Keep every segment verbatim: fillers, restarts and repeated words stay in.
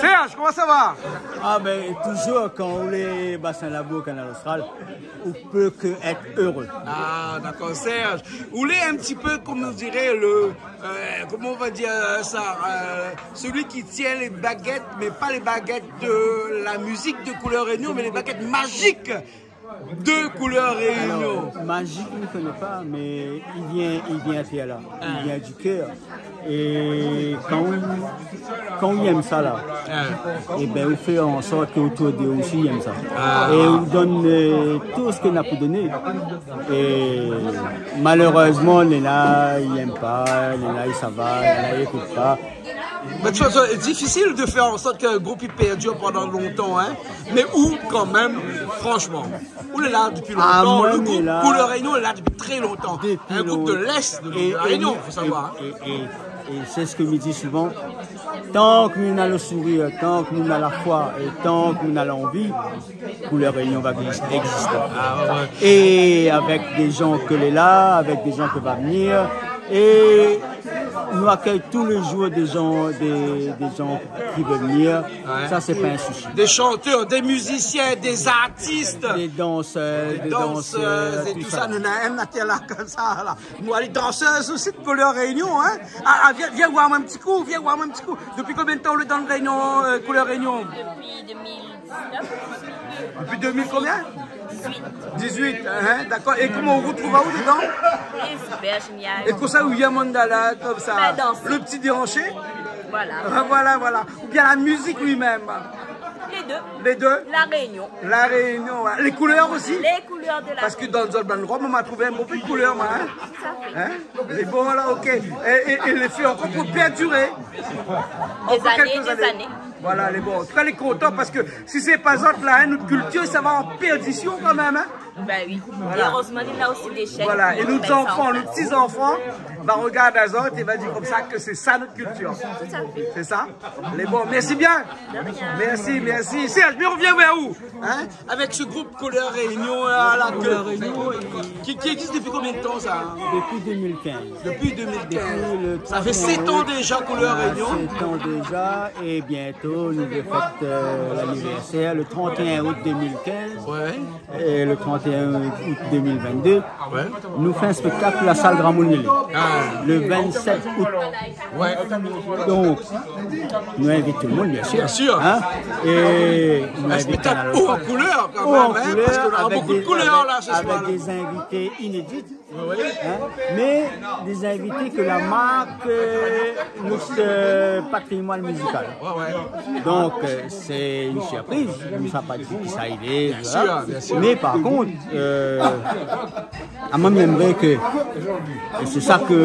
Serge, koman sa va ? Ah ben, toujours, kan ou lé Bassin Labour, Kanal Austral, ou peut que être heureux. Ah, d'accord, Serge. Ou lé un petit peu, comme on dirait, le, euh, comment on va dire ça, euh, celui qui tient les baguettes, mais pas les baguettes de la musique de Couleur Réunion, mais les baguettes magiques de Couleur Réunion. Alors, magique, mi koné pa, mé i vien, i vien atèr la. Ah. I vien du cœur. É kan ou, kan ou yèm sa la, ah, é ben, ou fé an sort ke otour de ou osi i yèm sa. Ah. É ou donn, euh, tout sak ou na pou doné. É malérèzman, néna i yèm pa, néna i sava, néna i ékout pa. Mé de toute façon, c'est difficile de faire en sorte qu'un groupe, il perdure pendant longtemps, hein. Mais ou, quand même, franchement, ou lé la depuis longtemps. Ah, moin, le groupe Couleur Réunion est là depuis très longtemps. Depuis longtemps. Un groupe de l'Est de, de La Réunion, faut savoir, hein. É, é, é sé sak mi di souvan. Tan ke nou na le sourire, tan ke nou na la foi é tan ke nou na l'anvi, Couleur Réunion va égzis-, égzisté. Ah, ouais, ouais. É avèk dé jan ke lé la, avèk dé jan ke va venir, é nou akèy tou lé jour dé jan, dé, dé jan ki vé venir. Ouais. Sa, sé pa in sousi. Des chanteurs, des musiciens, des artistes. Des danseurs, des danseuses, tout ça. Des danseuses et tout ça. Nou na in atèr la, konmsa, la. Nou na lé danseuses aussi de Couleur Réunion, hein. Ah, ah, vien, vien voir amoin in ti kou, vien voir amoin in ti kou. Depuis combien de temps ou lé dan Réunion, euh, Couleur Réunion ? Depuis deux mille dix-neuf. Depuis deux mille combien ? Dix-huit. Dix-huit, hein, d'accord. É koman ou artrouv aou dedan ? É super, génial. É kosa ou yèm adan la, konmsa ? Ben, danser. Le petit déhanché ? Voilà. Ah, voilà, voilà. Ou bien la musique lui-même ? Les deux. Les deux ? La Réunion. La Réunion, ouais. Les couleurs aussi ? Les couleurs de la Réunion. Parce que dan zot bann rob, ma trouv in bonpé de koulèr, moin, hein ? Tout à fait. Hein ? Mé bon, la, OK. É, é, é lé fé ankor pou perduré. Des années, des années. Encore quelques années. Voilà, lé bon. An tou ka, lé kontan parske si sé pa zot la, hein, nout kiltir, sa va an pèrdision kan mèm, hein. Ben oui. Voilà. É erèzman, néna osi dé jèn ki fé sa. Voilà. É nout zanfan, nout ti zanfan va rogard azot é va dir konmsa ke sé sa nout kiltir. Tout à fait. Sé sa ? Lé bon. Mèrsi bien. De rien. Mèrsi, mèrsi. Serge, mi revien vèr ou, hein, avec ce groupe Couleur Réunion, là, là, que, Couleur Réunion, qui, qui existe depuis combien de temps, ça, hein ? Depuis deux mille quinze. Depuis deux mille quinze. Depuis le trente et un août. Ça fait sept ans déjà, Couleur Réunion. Sept ans déjà, et bientôt, nou va fèt, euh, l'anniversaire, le trente et un août deux mille quinze. Ouais. Et le trente et un août deux mille vingt-deux, ouais, nou fé in spèktak la sal Gramoun Lélé. Ah. Le vingt-sept août. Ouais. Donk, nou invit tout le monde, bien sûr. Bien sûr. Hein ? É nou invit Kanal Austral. Un spectacle haut en couleur, quand même, hein, parce que nou na beaucoup de couleurs, là, ce soir, là. Haut en couleur, avec des, avec, avec des invités inédits. Ouais, ouais. Hein ? Mé dé zinvité ke la mark, euh, nout, euh, patrimoine musical. Ouais, ouais. Donk, euh, sé in surpriz. Nou sa pa di kisa i lé, voilà. Bien sûr, bien sûr. Mé par kont, euh, amoin, mi èmré ke, é sé sa ke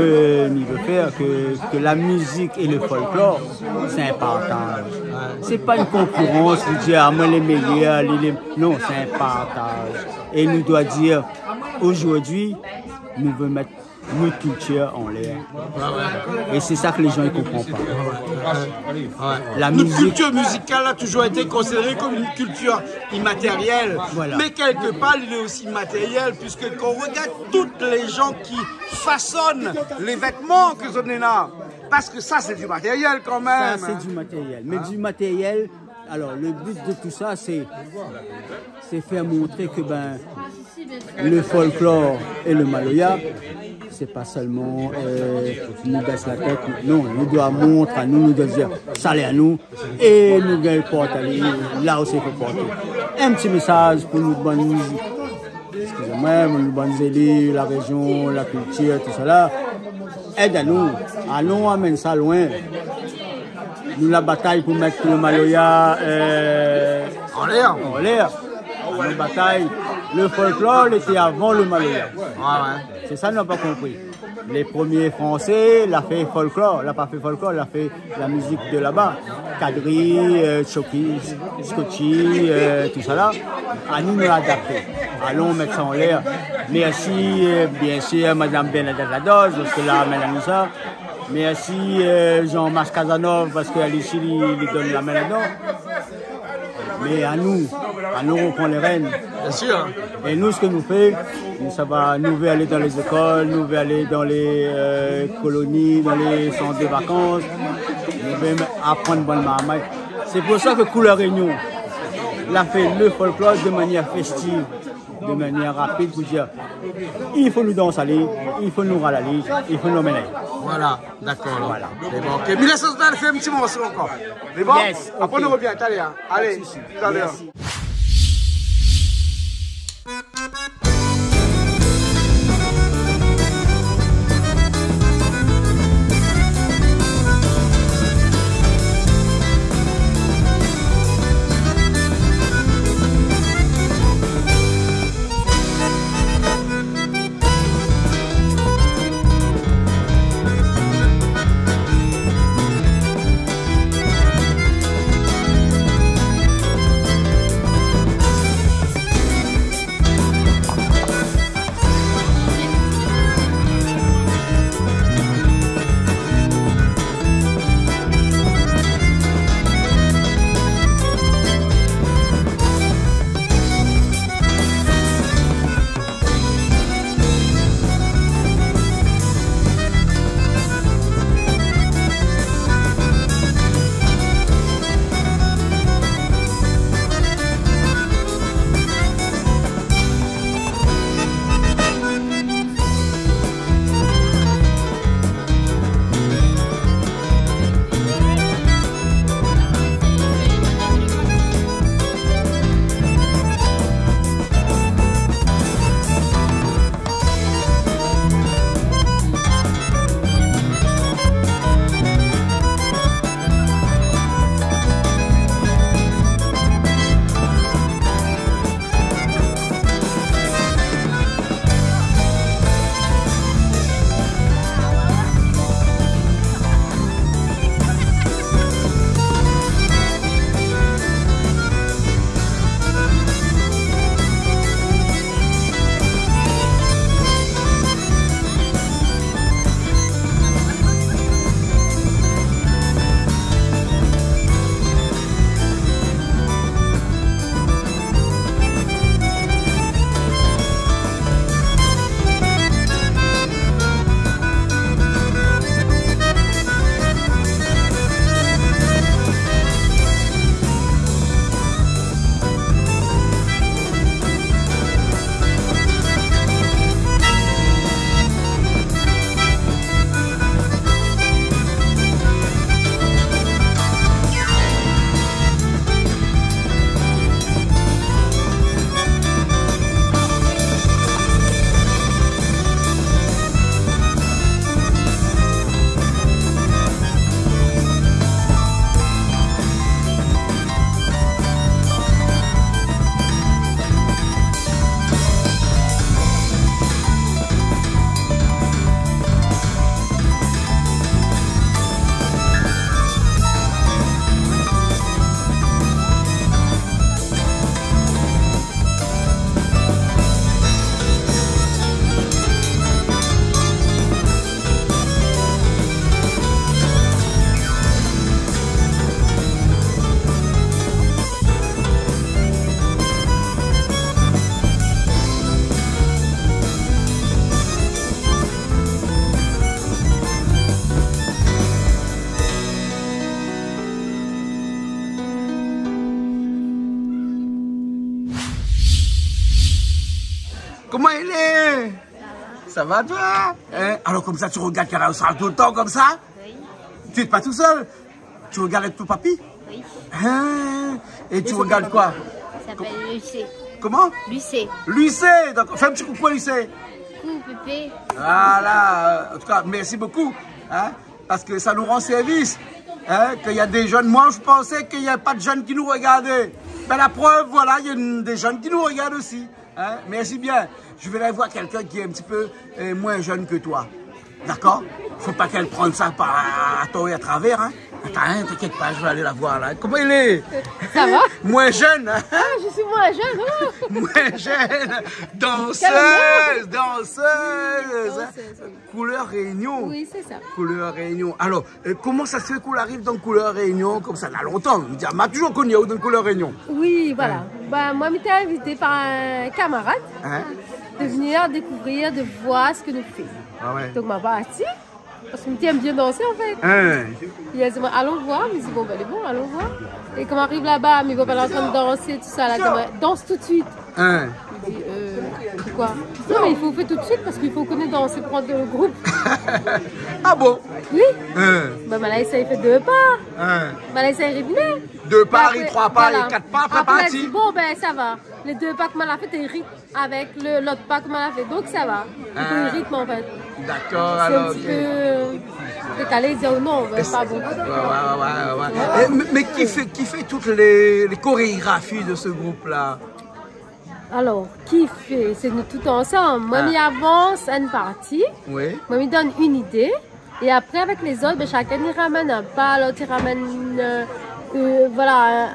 mi vé fèr, ke, ke la mizik é le folklor, sé in partaz. Ouais. Sé pa in konkirans pou dir, ah, moin lé méyèr, li lé, non, sé in partaz. É nou doi dir, zordi, nou vé mèt nout kiltir anlèr. Ouais, ouais. É sé sa ke lé jan i konpran pa. Ouais, ouais. La mizik. Nout kiltir mizikal la touzour été konsidéré kom in kiltir imatérièl. Voilà. Mé kèlkepar, li lé osi matérièl, puisque kan ou rogard tout lé jan ki fasone lé vètman ke zot néna, parske sa, sé du matérièl kan mèm, hein. Sa, sé du matérièl. Mé du matérièl, alor, le but de tout sa, sé, sé fèr montré ke, ben, le folklor é le maloya, sé pa sèlman, euh, nou bès la tèt, non, nou doi mont anou, nou doi dir, sa lé anou, é nou gingn port ali la ousa i fo porté. In ti mésaz pou nout bann, excusez-moi, nout bann zéli, la réjion, la kiltir, tousala. Èd anou, alon amenn sa loin. Nou la batay pou mèt le maloya, euh, anlèr. Anlèr. Nou batay. Le folklor, lété avan le maloya. Ouais, ouais. Sé sa nou la pa konpri. Lé promié Fransé la fé folklor, la pa fé folklor, la fé la mizik de laba. Kadri, euh, Tchoki, Scotchy, euh, tousala. Anou, nou la adapté. Alon mèt sa anlèr. Mèrsi, euh, bien sûr, madam Bernadette Ladoze, parske la amenn anou sa. Mèrsi, euh, Jean-Marc Cazenove, parske ali osi, li, li donn la min ladan. Mé anou, anou ropran lé rèn. Bien sûr. É nou, sak nou fé, nou sava, nou vé alé dan lé zékol, nou vé alé dan lé, euh, koloni, dan lé sant de vakans, nou vé aprann bann marmay. C'est pour ça que Couleur Réunion la fait le folklore de manière festive, de manière rapide, pou dir, i fo nou dans ali, i fo nou ral ali, i fo nou amenn ali. Voilà, d'accord, alors. Voilà. C'est bon, ok. Mé lès anou fé in ti morso ankor. C'est bon ? Yes, ok. Après, on revient. Allez, hein. Allez, tout à l'heure. Merci. Comment il est ? Ça va, toi ? Hein ? Alors, comme ça, tu regardes Kanal Austral tout le temps, comme ça ? Oui. Tu es pas tout seul ? Tu regardes avec ton papy ? Oui. Hein ? Et tu regardes quoi ? Il s'appelle Lucé. Comment ? Lucé. Lucé, donc fais un petit coucou à Lucé. Coucou, Pépé. Voilà, euh, en tout cas, merci beaucoup, hein, parce que ça nous rend service, hein, qu'il y a des jeunes. Moi, je pensais qu'il y a pas de jeunes qui nous regardaient. Ben, la preuve, voilà, il y a une- des jeunes qui nous regardent aussi. Hein, merci bien. Je vais aller voir quelqu'un qui est un petit peu, euh, moins jeune que toi. D'accord ? Faut pas qu'elle prenne ça par, à tort et à travers, hein. Attends, hein, t'inquiète pas, je vais aller la voir, là. Comment il est ? Ça va ? Moins jeune, hein ? Ah, je suis moins jeune, oh. Moins jeune. Danseuse, quel honneur. Danseuse, hein. Danseuse, oui. Couleur Réunion. Oui, c'est ça. Couleur Réunion. Alors, euh, comment ça se fait qu'on arrive dans Couleur Réunion comme ça ? Na lontan, mi di, ma toujour koni aou dan Couleur Réunion. Oui, voilà. Hein ? Ben, moi, mi té invité par un camarade, hein, de venir découvrir, de voir ce que nous fait. Ah ouais. Donc, ma parti. Parske mi té èm bien dansé, an fèt. Hein. Li la di amoin, alon voir. Mi di, bon, ben, lé bon, alon voir. É kan mi ariv laba, mi voi banna antrin dansé, tousa, la di amoin, dans tout de suite. Hein. Mi di, euh, pourquoi ? Non, mé i fo fé tout de suite parske i fo koné dansé pou rant dan le group. Ah bon ? Oui. Hein. Ben, ma la éséy fé dé pa. Hein. Ma la éséy ribine. Dé pa, apré, troi pa, voilà. É kat pa, apré, apré, la parti. Di, bon, ben, sa va. Lé dé pa ke ma la fé, té ri avèk le, lot pa ke ma la fé. Donk sa va. I fo le ritm, an fèt. Dakor, alor, ok. Sé in ti pé, euh, dékalé, di, oh non, ben, pa bon. Ouais, ouais, ouais, ouais. É, mé, mé ki fé, ki fé tout lé, lé korégrafi de se group-la ? Alor, ki fé ? Sé nou tout ansanm. Moin, mi avans in parti. Oui. Moin, mi donn in idé. É apré, avèk lézot, ben, shakinn i ramèn in pa, lot i ramèn, euh, euh, voilà,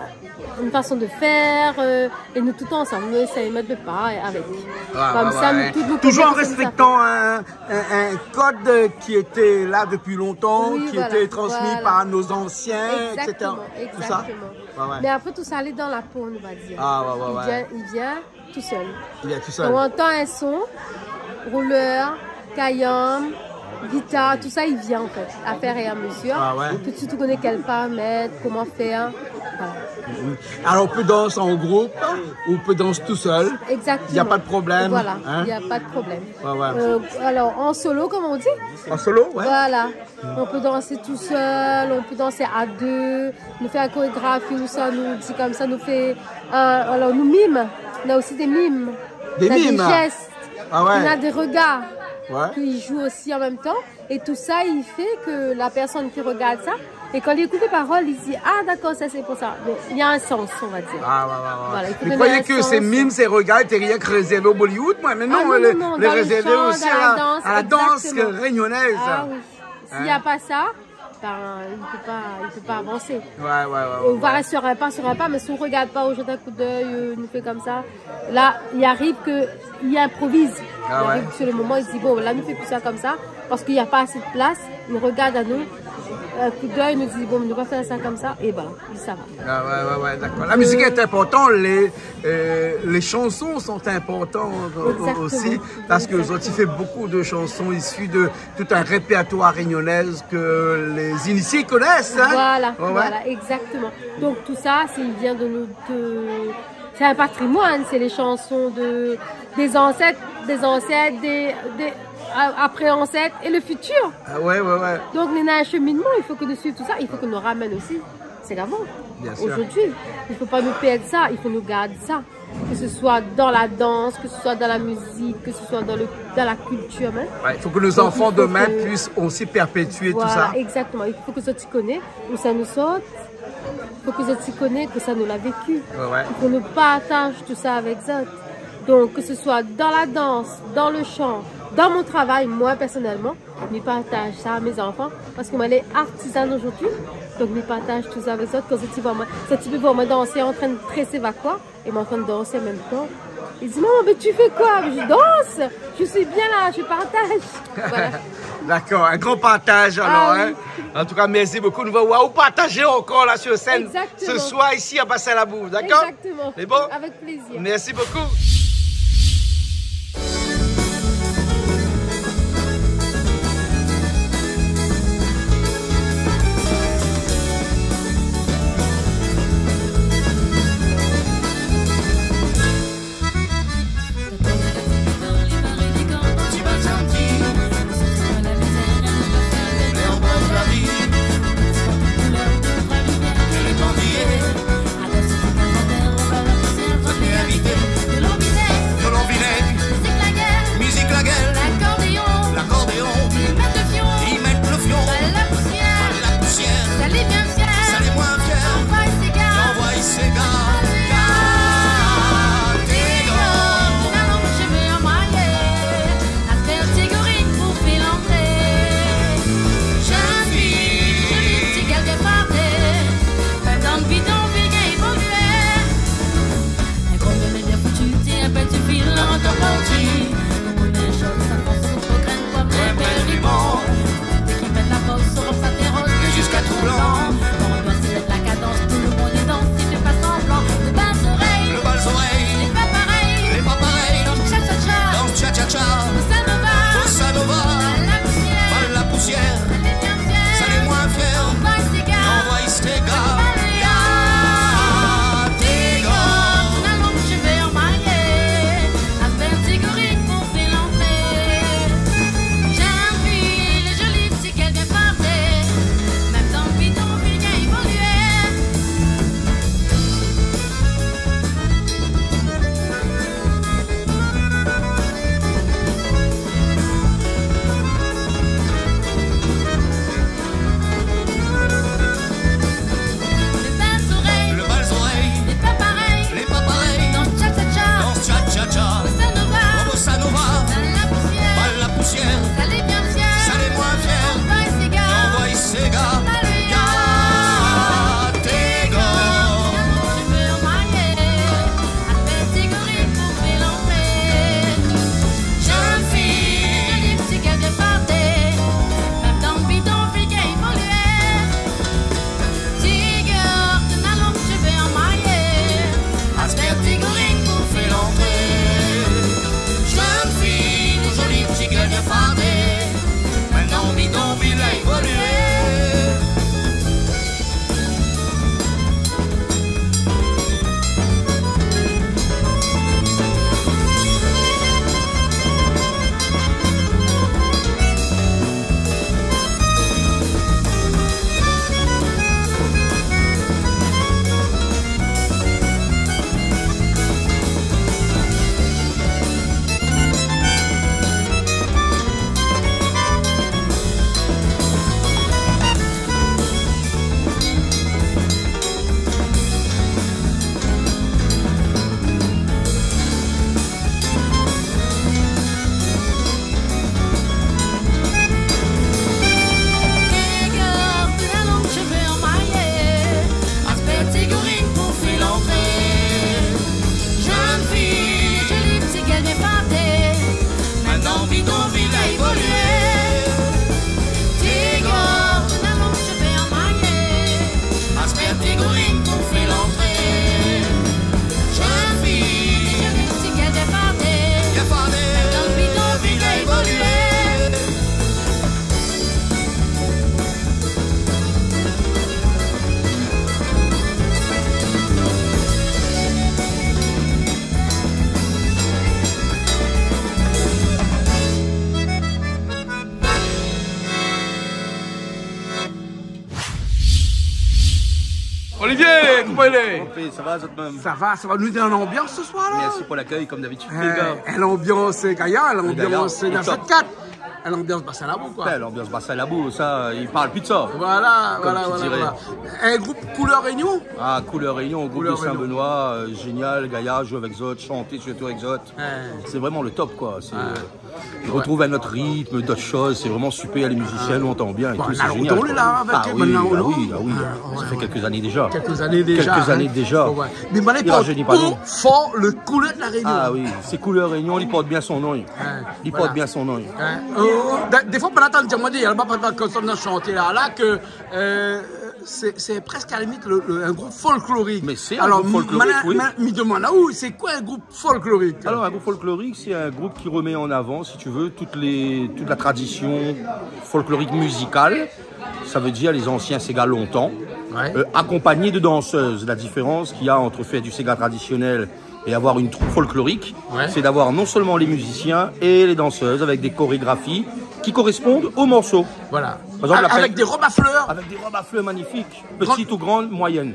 in, in fason de fèr, euh, é nou tout ansanm, nou éséy mèt le pa avèk. Ouais, ouais, ouais. Konmsa, nou tout, nou koné kosa nou sa fé. Toujours en respectant un, un, un code qui était là depuis longtemps, qui était transmis par nos anciens, et cetera. Oui, voilà, voilà. Tout ça. Exactement, exactement. Ouais, ouais. Mé apré, tousa lé dan la po, nou va dir. Ah, ouais, ouais, ouais. I vien, i vien tousèl. I vien tousèl. Donk, ou antann in son, roulèr, kayanm, gitar, tousa i vien, an fèt, a fèr é a mezir. Ah ouais. Tout de suite, ou koné kèl pa mèt, koman fèr. Voilà. Mhm. Alors, on peut danser en groupe, ou on peut danser tout seul. Exactement. Il y a pas de problème, hein ? Voilà, il y a pas de problème. Ouais, ouais. Euh, alors, en solo, comme on dit. En solo, ouais. Voilà. On peut danser tout seul, on peut danser à deux. Nou fé la korégrafi, ou sa, nou di konmsa, nou fé, euh, alor, nou mim. Nou na osi dé mim. Dé mim, hein ? Nou na dé jès. Ah ouais. Nou na dé regar ki jou osi an mèm tan. É tousa, i fé ke la pèrsone ki regard sa, é kan li ékout lé parol, li di, ah, dakor, sa, sé pou sa. Donk, néna in sans, on va dir. Ah, ouais, ouais, ouais. Voilà, i fo ke néna in sans. Mi kroiyé ke sé mim, sé regar, té rienk rézèrvé o Bollywood, moin. Ah non, non, non, dan le shan, dan la dans, exactement. Mé non, lé rézèrvé osi a la, a la dans rényonèz. Ah oui. Hein ? Si na pa sa, ben, i pé pa, i pé pa avansé. Ouais, ouais, ouais, ouais. On va sur un pas, sur un pas, mé si ou regard pa, ou jèt in kou d'èy, euh, nou fé konmsa, la, i ariv ke i inproviz. Ah ouais. I ariv ke sur le moman, i di, bon, la, nou fé pi sa konmsa, parske na pa asé de plas, nou regard anou, in kou d'èy, nou di, bon, nou va fèr sa konmsa, é voilà, é sa va. Ah ouais, ouais, ouais, dakor. La mizik lé inportan, lé, euh, les chansons sont importantes o-, aussi, parce que zot i fé beaucoup de chansons issues de tout un répertoire réunionnais que les initiés connaissent, hein ? Voilà, voilà, exactement. Ouais, ouais. Donk tousa, sé, i vien de nout, euh, sé in patrimoine, sé lé shanson de, dé zansèt, dé zansèt, dé, dé, a-, apré zansèt é le fitir. Ah ouais, ouais, ouais. Donk, néna in sheminman, i fo ke nou suiv tousa, i fo ke nou ramèn osi sak i fé avan. Bien sûr. Zordi, i fo pa nou pèrd sa, i fo nou gard sa. Que ce soit dans la danse, que ce soit dans la musique, que ce soit dans le, dans la culture même. Ouais, il faut que nos enfants demain puissent aussi perpétuer tout ça. Voilà, exactement. I fo ke zot i koné ousa nou sort. I fo ke zot i koné kosa nou la véki. Ouais, ouais. I fo nou partaz tousa avèk zot. Donk, ke se soi dan la dans, dan le shan, dan mon travay, moin pèrsonèlman, mi partaz sa a mé zanfan, parske moin lé artizan zordi, donk mi partaz tousa avèk zot. Kan zot i voi moin, zot i pé voir moin dansé, antrin trésé vakwa, é moin antrin dansé an mèm tan. I di, « Maman, mais tu fais quoi ? » Je dis, « Je danse, je suis bien là, je partage. » Voilà. Dakor, in gran partaz alor, hein. Ah oui. An tou ka, mèrsi bokou. Nou va oir ou partazé ankor la sur scène ce soir ici à Bassin Labou, dakor ? Exactement. Exactement. Sé bon ? Avec plaisir. Merci beaucoup. Allez. Sa va, zot mèm ? Sa va, sa va. Nou lé an anbians se soir la. Merci pour l'accueil, comme d'habitude, les gars. Eh, lanbians, sé gayar, lanbians, sé gayar, au top. Dans cette carte. Lanbians Bassin Labou, koi. Ouais, lanbians Bassin Labou, sa, i parl pi de sa. Voilà, voilà, voilà. Comme tu dirais. Un groupe Couleur Réunion. Ah, Couleur Réunion, groupe de Saint-Benoît, euh, génial, gayar, zoué avèk zot, shanté sirtou avèk zot. Ouais. C'est vraiment le top, quoi. C'est, euh, on retrouve un autre rythme, d'autres choses. C'est vraiment super, les musiciens, nous, on entend bien et tout, c'est génial, quoi. Bon, la, on est là avec... Ah oui, ah oui, ah oui. Ça fait quelques années déjà. Quelques années déjà, hein. Quelques années déjà. Ouais, ouais. I rajeni pa, non. Mais maintenant, i port haut fort le couleur de la Réunion. Ah oui, sé Couleur Réunion, i port bien son nom. Ouais, voilà. I port bien son nom. Ouais. Euh, dé, défoi, banna i antann dir amoin, i di, laba, pa, pa, konm sa, nou la shanté la, la, ke, euh, sé, sé prèsk a la limit le, le, un groupe folklorique. Mais c'est un groupe folklorique, oui. Alors, ma, ma, mi demann aou, sé koi un groupe folklorique ? Alors, un groupe folklorique, c'est un groupe qui remet en avant, si tu veux, toutes les, toute la tradition folklorique musicale. Ça veut dire les anciens séga lontan, euh, accompagnés de danseuses. Ouais. La différence qu'il y a entre faire du séga traditionnel et avoir une troupe folklorique, c'est d'avoir non seulement les musiciens et les danseuses avec des chorégraphies qui correspondent au morceau. Voilà. Par exemple, avec des robes à fleurs. Avec des robes à fleurs magnifiques. Petites ou grandes, moyennes.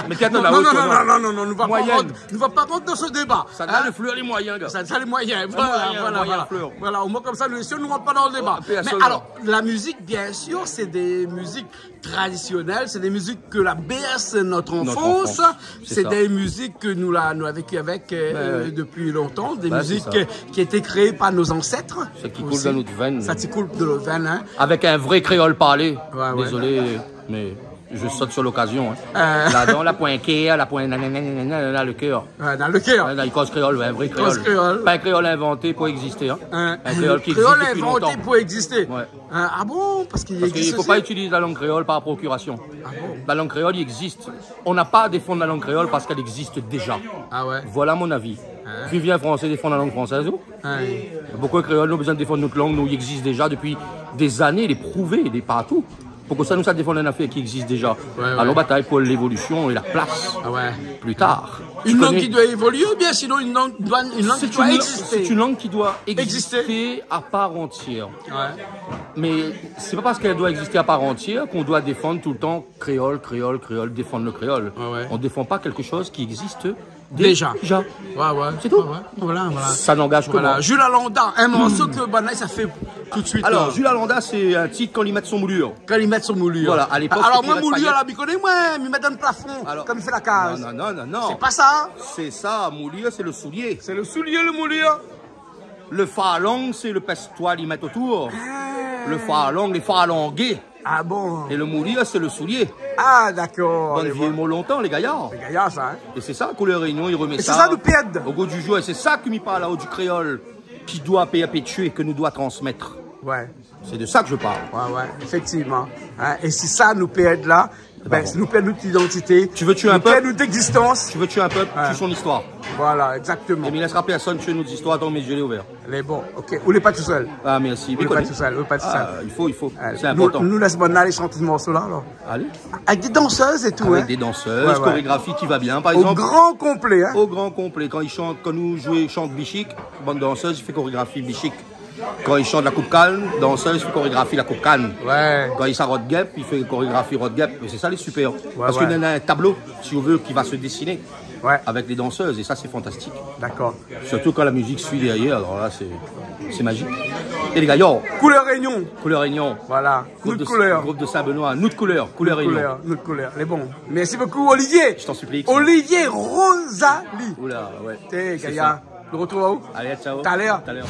Mé atann, non, non, non, nou va pa rant, nou va pa rant dan se déba. Sa, la, le fleur, lé moyen, gars. Sa, sa, lé moyen. Voilà, voilà, voilà. Moyen fleur. Voilà, omoin konmsa, nou, nou rant pa dan le déba. Mé alor, la musique, bien sûr, c'est des musiques traditionnelles, c'est des musiques qui la bercent notre enfance. Notre enfance, c'est ça. C'est des musiques que nou la, nou la vécu avec, euh, depuis longtemps, des musiques, euh, qui étaient créées par nos ancêtres aussi. Sa i koul dan nout vèn. Sa i koul dan nout vèn, hein. Avec un vrai créole parlé. Ouais, ouais. Désolé, mais je saute sur l'occasion, hein. Euh. Ladan, la poin kèr, la poin nanana, la, le kèr. Ouais, dan le kèr. Ouais, la, i koz kréol, ouais, un vrai kréol. I koz kréol. Pas un créole inventé pour exister, hein. Un créole qui existe depuis longtemps. Kréol inventé pou égzisté. Ouais. Ah, ah bon ? Parce qu'il existe aussi ? Parce qu'il faut pas utiliser la langue créole par procuration. Ah bon ? La langue créole, il existe. On n'a pas à défendre la langue créole parce qu'elle existe déjà. Ah ouais ? Voilà mon avis. Hein ? Vivien Français défend la langue française, ou ? Ah oui. Pourquoi créole, nou la bezoin défann nout lang, nou, i égzis déja dopi dé zané, lé prouvé, lé partou. Pourquoi sa, nou sa défann in afèr ki égzis déja ? Ouais, ouais. Alon batay pou lévolision é la plas pli tar. Ah ouais. Une langue qui doit évoluer, ou bien sinon une langue doit, une langue qui doit exister. C'est une langue qui doit exister à part entière. Ouais. Mais c'est pas parce qu'elle doit exister à part entière qu'on doit défendre tout le temps créole, créole, créole, défendre le créole. Ouais, ouais. On défend pas quelque chose qui existe déjà. Déjà. Ouais, ouais. C'est tout. Ouais, ouais. Voilà, voilà. Ça n'engage que moi. Voilà. Jules Alanda, un morceau que, bah, là, ça fait tout de suite, là. Alors, Jules Alanda, c'est un titre quand il met son moulure. Kan li mèt son moulur. Voilà, à l'époque, c'était Rafael. Alor, moin, moulur la, mi koné, moin, mi mèt dan plafon, konm mi fé la kaz. Non, non, non, non, non. Sé pa sa, hein ? C'est ça, moulure, c'est le soulier. Sé le soulié, le moulur. Le farlang, c'est le pèstoil i mèt otour. Ah. Le farlang, lé farlangé. Ah bon ? Et le moulure, c'est le soulier. Ah, dakor. Bann vié mo lontan, lé gayar. Lé gayar, sa, hein ? Et c'est ça, Couleur Réunion, i remèt sa au goût du jour. Lé gayar, sa. Et c'est ça ki mi parl la-o du créole, qui doit perpétuer, que nous doit transmettre. Ouais. C'est de ça que je parle. Ouais, ouais, effectivement. Hein, é si sa nou pèrd la, ben, nou pèrd nout idantité, nou pèrd nout égzistans. C'est pas bon. Tu veux tuer un peuple ? Tu veux tuer un peuple ? Ouais. Tue son histoire. Voilà, exactement. Et il ne laissera personne tuer notre histoire tant que mes yeux lé ouverts. Lé bon, ok. Ou lé pa tousèl. Ah, merci. Ou lé pa tousèl, ou lé pa tousèl. Ah, il faut, il faut. C'est important. Nou, nou lès bann-la alé shant morso-la, alor. Allez. Avec des danseuses et tout, hein. Avec des danseuses, ouais, ouais. Chorégraphie qui va bien, par exemple. Au grand complet, hein. Au grand complet. Kan i shant, kan nou zoué, shant bichik, bann dansèz i fé korégrafi bichik. Kan i shant la koup kann, dansèz i fé korégrafi la koup kann. Ouais. Kan i sa rod gèp, i fé korégrafi rod gèp. Et c'est ça, les super. Ouais, ouais. Parce qu'il y en a un tableau, si on veut, qui va se dessiner avec les danseuses. Et ça, c'est fantastique. D'accord. Surtout quand la musique suit derrière, alors là, c'est, c'est magique. Et les gars, yo. Couleur Réunion. Couleur Réunion. Voilà. Groupe de, groupe de Saint-Benoît. Nout koulèr. Couleur Réunion. Nout koulèr, nout koulèr. Lé bon. Merci beaucoup, Olivier. Je t'en supplie, X. Olivier Rosalie. Oula, ouais. Té, gayar. C'est ça. Nou artrouv aou. Allez, ciao. Talèr. Talèr.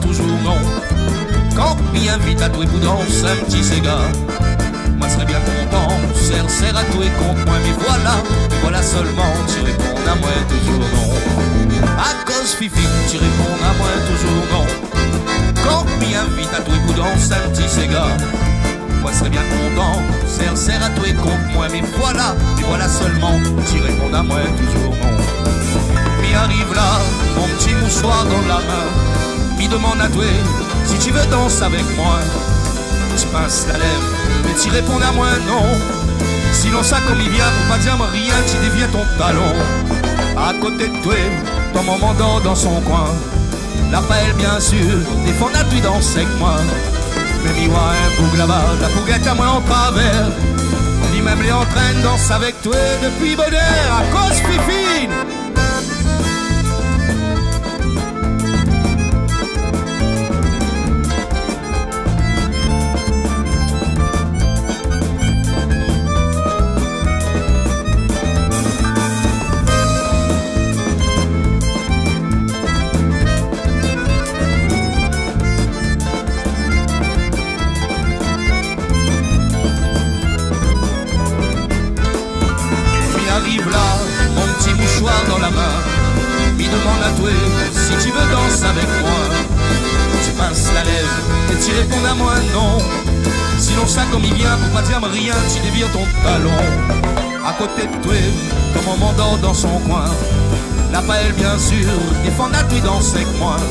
touzour non. Kan mi invit atoué pou dans in ti séga, moin sré bien kontan sèr sèr atoué kont moin. Mé voila, mé voila solman, ti répon amoin touzour non. Akoz Fifine, ti répon amoin touzour non. Kan mi invit atoué pou dans in ti séga, moin sré bien kontan sèr sèr atoué kont moin. Mé voila, mé voila solman, ti répon amoin touzour non. Mi ariv la, mon ti mousoir dan la min, mi domann atoué si ti vé dans avèk moin. Ti pins la lèv, mé ti répon amoin non. Sinon sa, kom i vien, pou pa dir amoin rien, ti dévir ton talon. Akoté de toi, ton momon dor dan son koin. La pa èl, biensir, défann atoué dans èk moin. Mé mi oi in boug laba, la pou gèt amoin an travèr. Li mèm lé antrinn dans avèk toi dopi bonèr. Akoz Fifine. Mi ariv la, mon ti mousoir dan la min, mi domann atoué si ti vé dans avèk moin. Ti pins la lèv é ti répon amoin non. Sinon sa, kom i vien, pou pa dir amoin rien, ti dévir ton talon. Akoté de toi, ton momon dor dan son koin. La pa èl, biensir, défann atoué dans èk moin.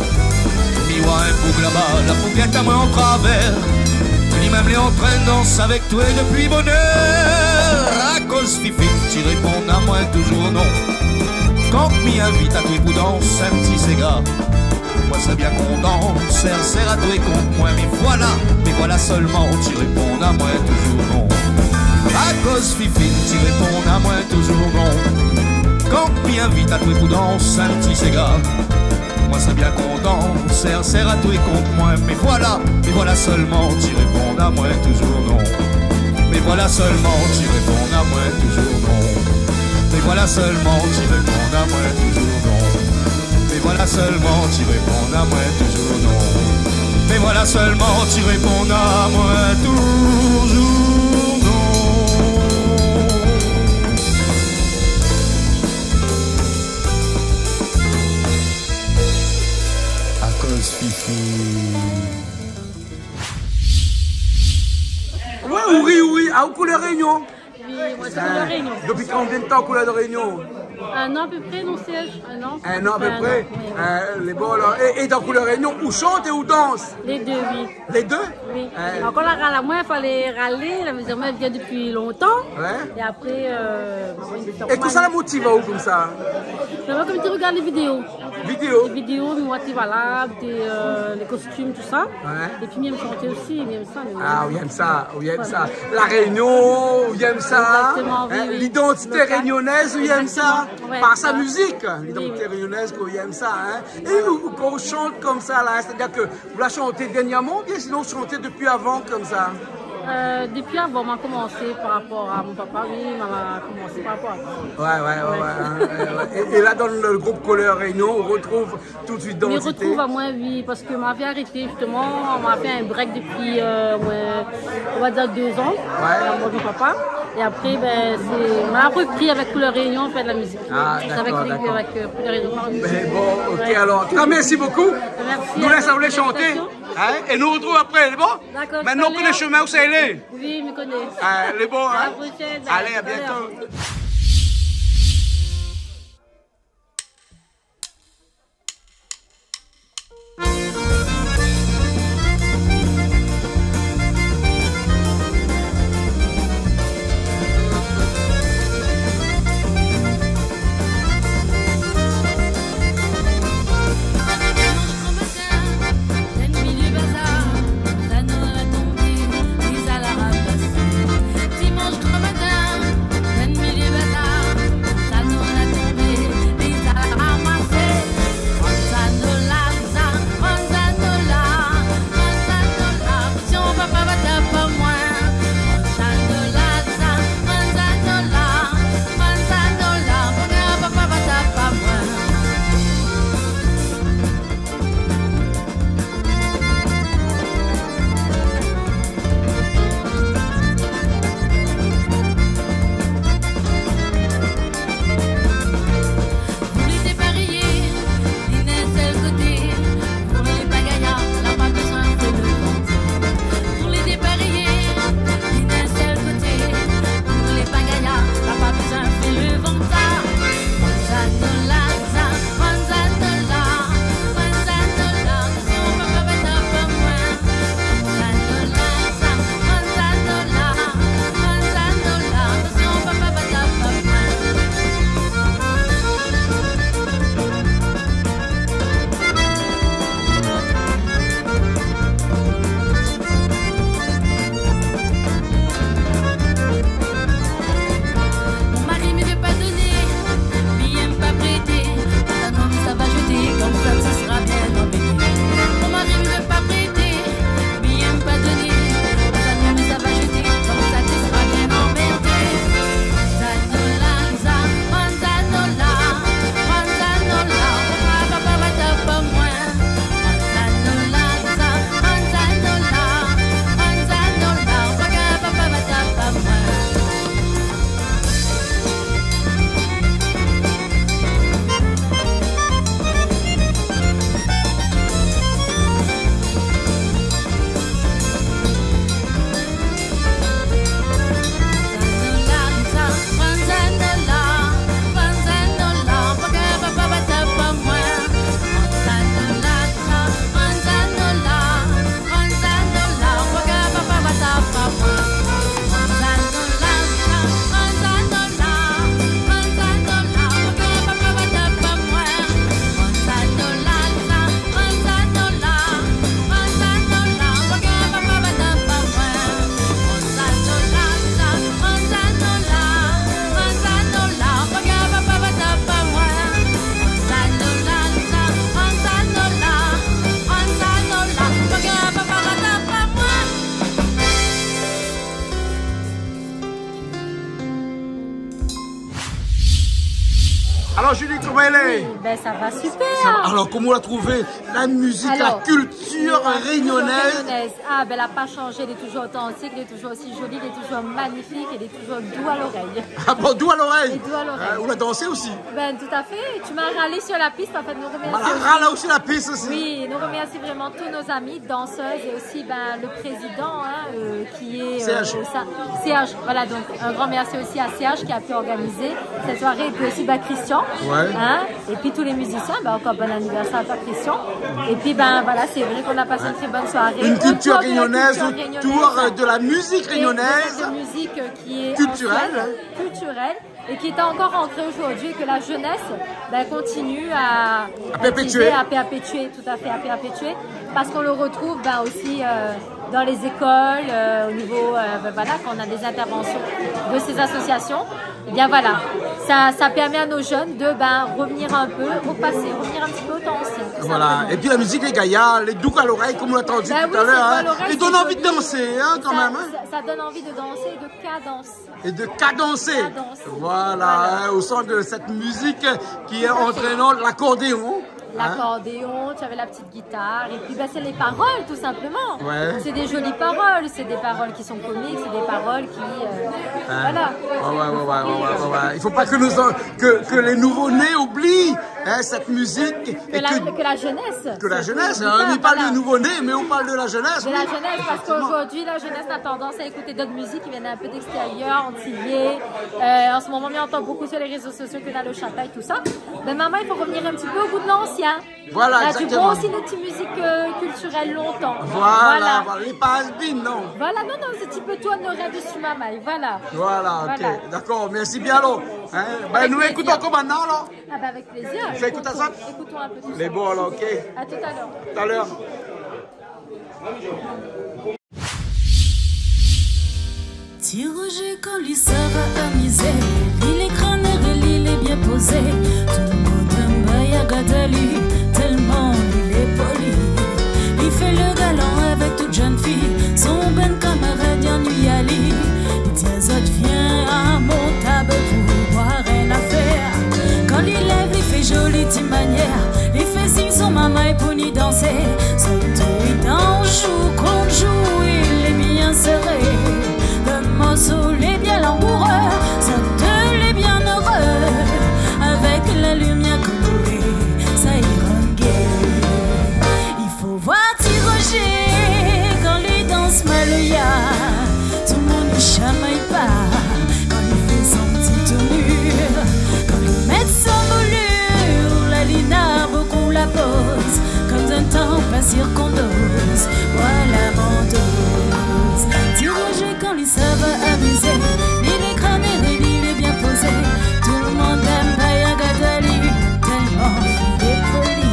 Mi oi in boug laba, la pou gèt amoin an travèr. Li mèm lé antrinn dans avèk toi dopi bonèr. Akoz Fifine, ti répon amoin touzour non. Kan mi invit atoué pou dans in ti séga, moin sré bien kontan sèr sèr atoué kont moin. Mé voila, mé voila solman, ti répon amoin touzour non. Akoz Fifine, ti répon amoin touzour non. Kan mi invit atoué pou dans in ti séga, moin sré bien kontan sèr sèr atoué kont moin. Mé voila, mé voila solman, ti répon amoin touzour non. Mé voila solman, ti répon amoin touzour non. Mé voila solman, ti répon amoin touzour non. Mé voila solman, ti répon amoin touzour non. Mé voila solman, ti répon amoin touzour non. Akoz Fifine. Ouais, ou ri, ou ri. Ah, ou Couleur Réunion. Oui, moin sé Couleur Réunion. Dopi konbien de tan Couleur de Réunion ? Un an à peu près, non, Serge ? Un an. Un an à peu près. Oui. Euh, lé bon, alor. É, é dan Couleur Réunion, ou shant é ou dans ? Les deux, oui. Les deux ? Oui. Euh. Ankor la ral amoin, falé ralé, la mézon mi vien dopi lontan. Ouais. É apré, euh, bon, é kosa la motiv aou konmsa ? Mé moin, kom mi rogard lé vidéo. Vidéo ? Lé vidéo, mi oi ti valab, dé, euh, lé kostim, tousa. Ouais. Épi mi èm shanté osi, mi èm sa, mé... Ah, ou èm sa, ou èm sa. Voilà. La Réunion, ou èm sa, hein ? Exactement, oui, oui. L'identité réunionnaise, ou èm sa. Exactement. Ouais, ouais. Par sa mizik, l'identité réunionnaise, ou èm sa, hein ? Oui, oui. É ou, ou, kan ou shant konmsa la, sétadir ke ou la shanté dèrnièrman, oubien sinon ou shanté dopi avan konmsa ? Euh, dopi avan, ma la komansé par rapor a mon papa, oui, ma la komansé par rapor a li. Ouais, ouais, ouais, ouais, hein, ouais, ouais. É, é la, dan le group Couleur Réunion, ou rotrouv tout suit idantité. Mi rotrouv amoin, oui, parske ma la arété, justeman, ma la fé in break dopi, euh, moin, on va dir dé zan, ouais, la mor de mon papa. É apré, bin, sé, ma la repri avèk Couleur Réunion, fé de la mizik. Ah, dakor, dakor. Sé avèk, euh, Couleur Réunion. Mé bon, ok, alor, an tou ka, mèrsi bokou. Mèrsi a zot. Nou lès aou alé shanté, hein, é nou rotrouv apré, lé bon ? Dakor, talèr. Mintnan ou koné shomin ousa i lé. Oui, mi koné. Ah, lé bon, hein ? À la prochaine. Allez, à bientôt. Dimanche grand matin, dan milié bazar, la noir la tonbé, mi sa la ramasé. Dimanche grand matin, dan milié bazar, Julie, koman i lé ? Oui, ben, sa va super. Sa va. Alor, koman ou la trouvé la mizik, la kiltir rényonèz ? La kiltir rényonèz. Ah, ben, la pa shanzé, lé touzour otantik, lé touzour osi zoli, lé touzour magnifik, lé touzour dou a lorèy. Ah bon, dou a lorèy ? Lé dou a lorèy. Euh, ou la dansé osi ? Ben, tout à fait. Tu m'as ralé sur la piste, en fait. Nou remèrsi osi. Voilà, ralé osi la piste osi. Oui, nou remèrsi vréman tout nos amis danseuses et aussi, ben, le président, hein, euh, qui est, euh, Serge. Au sein, Serge, voilà, donc un grand merci aussi à Serge qui a pu organiser cette soirée, et puis aussi, bah, Christian, hein, et puis tous les musiciens, bah, encore bon anniversaire à toi, Christian. Et puis, ben, voilà, c'est vrai qu'on a passé une très bonne soirée. Ouais. Une culture rényonèz, autour de la culture rényonèz, autour, euh, de la musique rényonèse. Et de cette musique, euh, qui est ancienne, culturelle, et qui est encore ancrée aujourd'hui, et que la jeunesse, ben, continue à, à perpétuer. À perpétuer, tout à fait, à perpétuer, parce qu'on le retrouve, ben, aussi, euh, dans les écoles, euh, au niveau, euh, ben, voilà, quand on a des interventions de ces associations, eh bien, voilà, ça, ça permet à nos jeunes de, ben, revenir un peu au passé, revenir un petit peu au temps ancien, tout simplement. Voilà. Et puis la musique, lé gayar, lé dou a lorèy, comme on l'a entendu tout à l'heure, hein. Ben oui, c'est dou a lorèy, c'est joli. Et donne envie de danser, hein, quand même, hein. Et ça, ça, ça donne envie de danser et de cadencer. Et de cadencer. Cadencer. Voilà, hein, au son de cette musique qui est entraînante, l'accordéon, hein. Tout à fait. L'accordéon, tu avais la petite guitare, et puis, ben, c'est les paroles, tout simplement. Ouais. C'est des jolies paroles, c'est des paroles qui sont comiques, c'est des paroles qui, euh, voilà. Ouais, ouais, ouais. Il faut pas que nous en-, que, que les nouveaux-nés oublient, hein, cette musique. Que la, que la jeunesse. Que la jeunesse, hein, on parle de nouveau-nés, mais on parle de la jeunesse, oui. De la jeunesse, parce qu'aujourd'hui, la jeunesse a tendance à écouter d'autres musiques qui viennent un peu d'extérieur, antillais. Euh, en ce moment, on entend beaucoup sur les réseaux sociaux que t'as le chata et tout ça. Ben, maman, il faut revenir un petit peu au goût de l'ancien. Voilà, exactement. On a du bon aussi, nos petites musiques, euh, culturelles longtemps. Voilà, voilà. Voilà. Lé pa has-been, non. Voilà, non, non, sé ti pé tourn lo rèv dsi maman, voilà. Voilà, ok. Voilà. D'accord, merci bien, alors. Hein, ben, nou ékout ankor mintnan, alor. Avec plaisir. Ah ben, avec plaisir. Fé ékout sa. Écoutons, écoutons un peu tout ça. Lé bon, alor, ok. À tout à l'heure. Tout à l'heure. Ti Roger, kan li sava amizé, li lé kranèr é li lé bien pozé. Tout lo moun i èm bien gard ali, tèlman li lé poli. Li fé lo galan avèk tout jenn fi, son bann kamarad i annuiy ali. Li di azot, vien a mon tab pou boir in afèr. Kan li lèv, li fé zoli ti manièr, li fé sign son marmay pou ni dansé. Zot dé i dans, jou kont jou, é lé bien séré. Lo morso lé bien langouré, zot dé lé bien éré. Avèk la limièr koloré, sa i rann gay. I fo voir Ti Roger kan li dans maloya. Tout moun i shamay pa kan li fé son ti tournir. Kan li mèt son molir, la li na bokou la poz. Kom dan tan pa sirkondoz, voilà mon dose. Ti Roger, kan li sava amizé, li lé kranèr é li lé bien pozé. Tout lo moun i èm bien gard ali, tèlman li lé poli.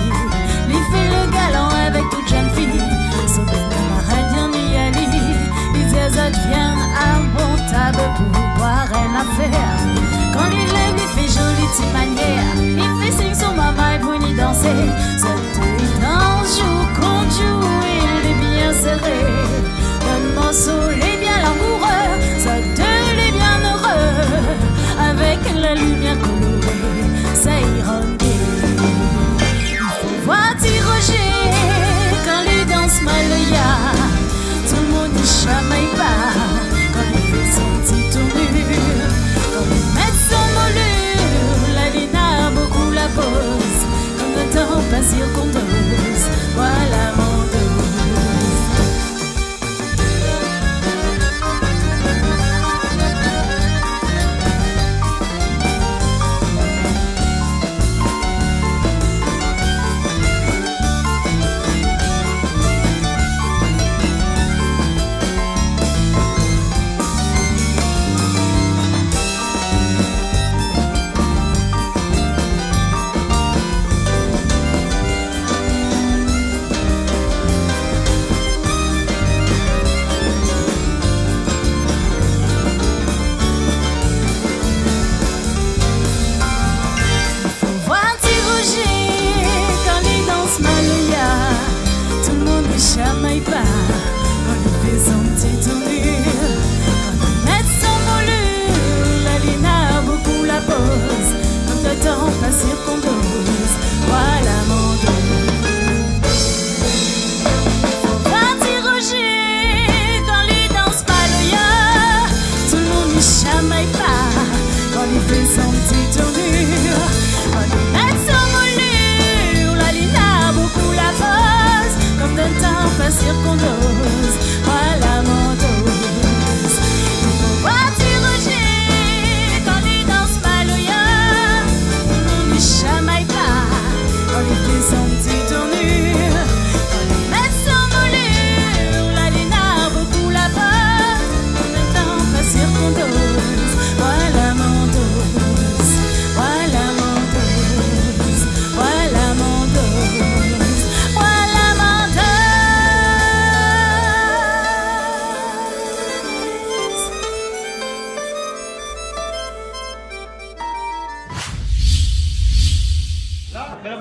Li fé lo galan avèk tout jenn fi, son bann kamarad i annuiy ali. Li di azot, vien a mon tab pou boir in afèr. Kan li lèv, li fé zoli ti manièr, li fé sign son marmay pou ni dansé. Zot dé i dans, jou kont jou, é lé bien séré. Lo morso lé bien langouré, zot dé lé bien éré. Avèk la limièr koloré, sa i rann gay. I fo voir Ti Roger kan li dans maloya. Tout lo moun i shamay pa kan li fé son ti tournir. Kan li mèt son molir, la li na bokou la poz. Kom dan tan pa sirkondoz, voilà mon dose.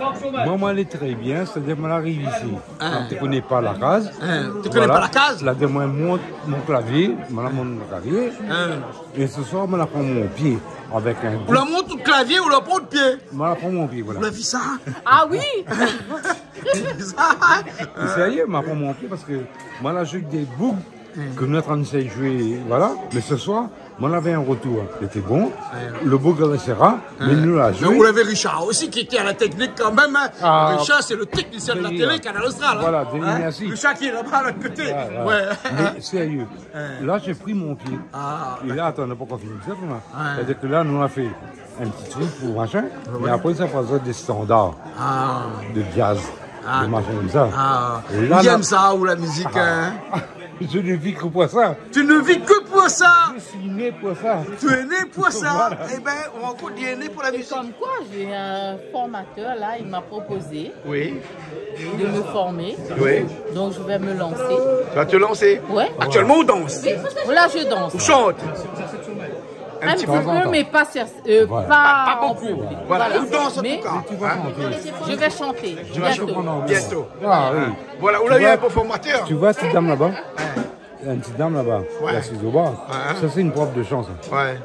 Moin, moin lé trè bien, sétadir moin la ariv isi. Ah. Kan té koné pa la kaz. Ah, té koné pa la kaz ? La di amoin mont mon klavié, moin la mont mon klavié. Ah. É se soir, moin la pran mon pié avèk in... Ou la mont out klavié, ou la pran out pié ? Moin la pran mon pié, voilà. Ou la vi sa ? Ah oui. Sa, hein ? Sérié, moin la pran mon pié parske moin la zoué dé boug ke nou lé antrin d'séy zoué, voilà. Mé se soir, moin lavé in rotour. Lété bon. Ouais. Lo boug lavé séra, mé nou la zoué. Mé ou lavé Richard osi ki lété a la téknik kan mèm, hein. Ah, Richard, sé lo téknisien de la télé, Kanal Austral, hein. Voilà, Denis, mèrsi. Richard ki lé laba, lot koté. Ouais, ouais. Mé sérié, la, la pri mon pié. Ah, dakor. É la, atann, na pankor fini sa, non ? Ouais. Sétadir ke la, nou la fé in ti truk pou machin, mé apré, sa pass dé standar de jazz, de machin konmsa. Ah. É la, ou èm sa, ou la mizik, hein ? Je ne vis que pour ça. Tu ne vis que pour ça. Je suis né pour ça. Tu es né pour ça. Voilà. Eh ben, on rencontre, il est né pour la musique. Et comme quoi, j'ai un formateur, là, il m'a proposé de me former. Oui. Donc, je vais me lancer. Tu vas te lancer ? Ouais. Actuellement, on danse. Oui. Là, je danse. On chante. Un petit peu, mais pas sur, euh, pas en public. Pas, pas beaucoup. Voilà. Voilà. Ou dans, en tout cas. Mais tu vas chanter. Je vais chanter bientôt. Tu vas chanter bientôt. Ah oui. Voilà, ou la eu in bon formateur. Tu vois cette dame là-bas ? Ouais. Il y a une petite dame là-bas, qui est assise au bar. Ouais. Ça, c'est une prof de chant, ça. Ouais.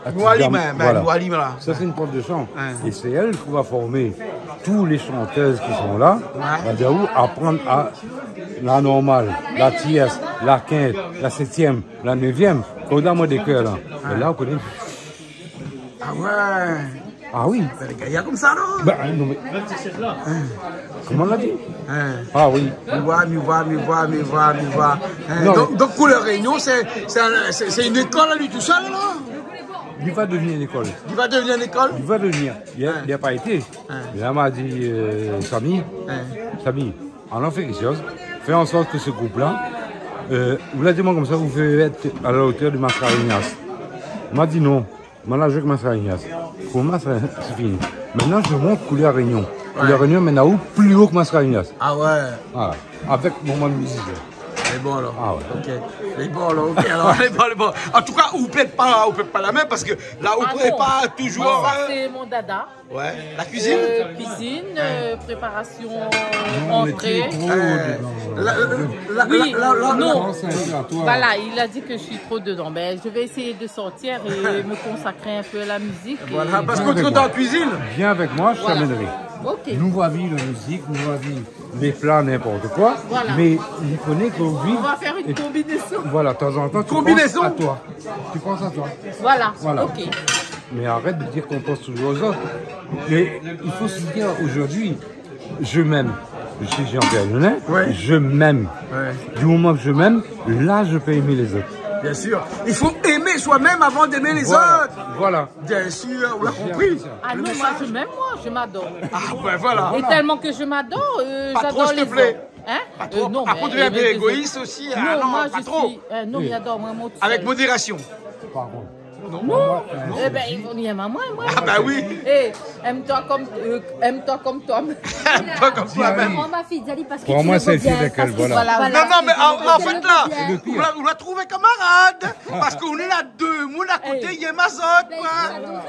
La petite dame, voilà. Noali, mèm, Noali, voilà. Ça, c'est une prof de chant. Ouais. Et c'est elle qui va former tous les chanteuses qui sont là. Ouais. C'est-à-dire, ou apprendre à la normale, la tierce, la quinte, la septième, la neuvième, kan ou la mont dé kèr la. Ah. É la, ou koné. Ah ouais. Ah oui. Bin, lé gayar konmsa, non ? Bin, non, mé... Hein. Koman ou la di ? Hein. Ah oui. Mi voi, mi voi, mi voi, mi voi, mi voi. Hein, non, donk, mé donk, Couleur Réunion, sé, sé in, sé, sé in lékol a li tousèl, la ? Li va devnir in lékol. Li va devnir in lékol ? Li va devnir. Li la, li la pa été. Hein. Mé la, ma di, euh, Samy, Samy, alon fé kékshoz, fé an sort ke se group-la, euh, ou la di amoin konmsa, ou vé èt a la otèr de Mascarenhas. Ma di non, moin la zoué èk Mascarenhas. Pou moin, sa, sé fini. Mintnan, mi mont Couleur Réunion. Ouais. Couleur Réunion, mintnan, ou pli o ke Mascarenhas. Ah ouais. Voilà. Avèk mon bann mizisien. Lé bon, alor. Ah ouais. Ok. Lé bon, alor. Ok, alor, lé bon, lé bon. An tou ka, ou pèrd pa, ou pèrd pa la min parske la, ou prépar touzour, euh... Ah non. Non, sa, sé mon dada. Ouais. La cuisine ? Euh, cuisine, euh, préparation, entrée. Non, mé tu es trop dedans. Euh, la, la, la, non. Voilà, il a dit que je suis trop dedans. Ben, je vais essayer de sortir et me consacrer un peu à la musique. Voilà, et parce que tu es dans la cuisine. Viens avec moi, je t'amènerai. Voilà. Ok. Nou va viv la mizik, nou va viv lé pla, ninport koi. Voilà. Mé li koné ke oui. On va faire une combinaison. Voilà, de temps en temps, tu penses à toi. Tu penses à toi. Voilà. Voilà. Ok. Mais arrête de dire qu'on pense toujours aux autres. Mais il faut se dire aujourd'hui, je m'aime. Je suis Jean-Pierre Jeunet, ouais, je m'aime. Ouais. Du moment que je m'aime, là, je peux aimer les autres. Bien sûr. Il faut aimer soi-même avant d'aimer les autres. Voilà. Voilà. Bien sûr, on l'a compris. J'ai appris ça. Ah non, moi, je m'aime, moi, je m'adore. Ah, ben voilà. Et tellement que je m'adore, euh, j'adore les autres. Pas trop, s'il te plaît. Hein ? Pas trop. Euh, non, mais arrête de devenir égoïste aussi, hein. Non, non, moi, je suis un homme, j'adore, moi, moi, tout seul. Avec modération. Pardon. Non. Non. Eh ben, i vo mi èm amoin, moin. Ah, bah oui. Eh, aime-toi comme, euh, aime-toi comme toi-même. Aime-toi comme toi-même. Moi, ma fille, Dali, parce que tu le veux bien, parce que, voilà. Pour moi, c'est le fil avec elle, voilà. Voilà, non, non, mais en, en fait, là, ou la, ou la trouvé kamarad. Parce que nou lé la dé moun a koté, i èm azot, koi. Ben, voilà.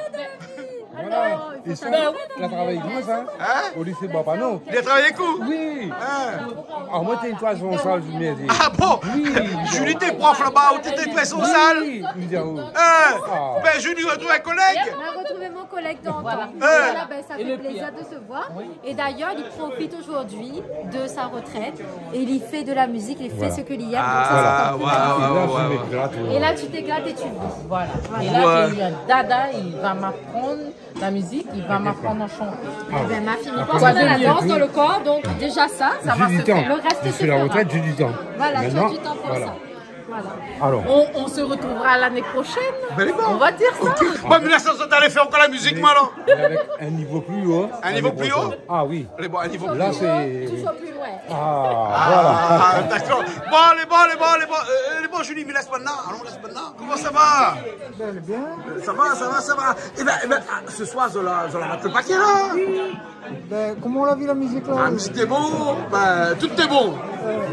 Voilà. Alors, il faut savoir. Ben oui. Li la travay avèk moin, sa. Hein ? Au lycée Barbano. Li la travay avèk ou ? Oui. Hein ? Ah, moin, té in toison sal, je viens dire. Ah bon ? Oui. Julie, té prof laba, ou té toison sal ? Oui. Hein ? Ah. Ben, Julie, retrouve un collègue. On a retrouvé mon collègue dans, dans... Voilà. Hein ? Voilà, ben, ça fait plaisir de se voir. Oui. Et d'ailleurs, il profite aujourd'hui de sa retraite et il fait de la musique, il fait ce qu'il aime, donc ça, c'est top. Voilà. Ah, ouais, ouais, ouais, ouais. Et là, tu m'éclates et tu vis. Voilà. Voilà. Et là, j'ai eu un dada, il va m'apprendre la musique, il va m'apprendre à chanter. Ah ouais. Eh ben, ma fille, moi, je pense qu'on a la danse dans le corps, donc déjà ça, ça va se faire. J'ai du temps. Le reste se fera. Je suis à la retraite, j'ai du temps. Voilà, tu as du temps pour ça. Maintenant, voilà. Voilà. Alors. On, on se retrouvera l'année prochaine. Ben, bon. On va dire ça. Ok. Bon, mé la, sa, sa, alé fé ankor la mizik, moin, alor. Mais avec un niveau plus haut, l'année prochaine. Un niveau plus haut ? Ah oui. Alé, bon, un niveau plus haut. Là, c'est... Toujours plus loin. Ah, voilà. Ah, d'accord. Bon, alé, bon, alé, bon, alé, bon. Euh, alé, bon, Julie, mi lès banna. Alon, lès banna. Koman sa va ? Ben, bien. Sa va, sa va, sa va. Eh ben, eh ben, ah, se soir, zot la, zot la rat lo paké, la. Oui. Ben, koman ou la vi la mizik, la ? La mizik té bon, ben, tout té bon.